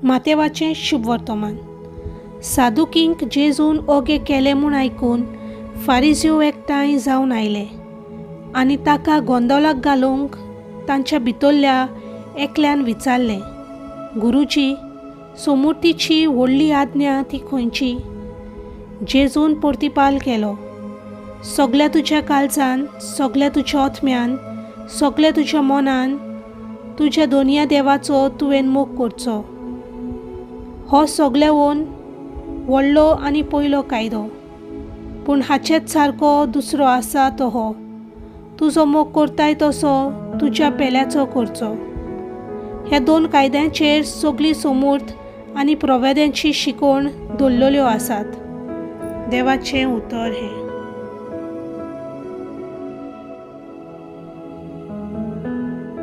मातेवाचें शुभवर्तमान. सादुकींक जेजून ओगे केले म्हूण आयकून फारिज्यो एकठांय जावन आयले आनी ताका गोंदोलाक घालूंक तांच्या भितरल्या एकल्यान विचारलें, गुरुजी, सोमुर्तीची व्हडली आज्ञा ती खंयची? जेजून प्रतिपाल केलो, सगल्या तुज्या काळजान, सगल्या तुज्या आत्म्यान, सगल्या तुज्या मनान तुज्या दोनया देवाचो तुवें मोग करचो. हो सगल्यावन व्हडलो आनी पयलो कायदो. पूण हाचेच सारको दुसरो आसा तो हो, तुजो मोग करताय तसो तुज्या पेल्याचो करचो. ह्या दोन कायद्यांचेर सगळी सोमूर्त आनी प्रवेद्यांची शिकवण दवरलेल्यो आसात. देवाचें उतर हें.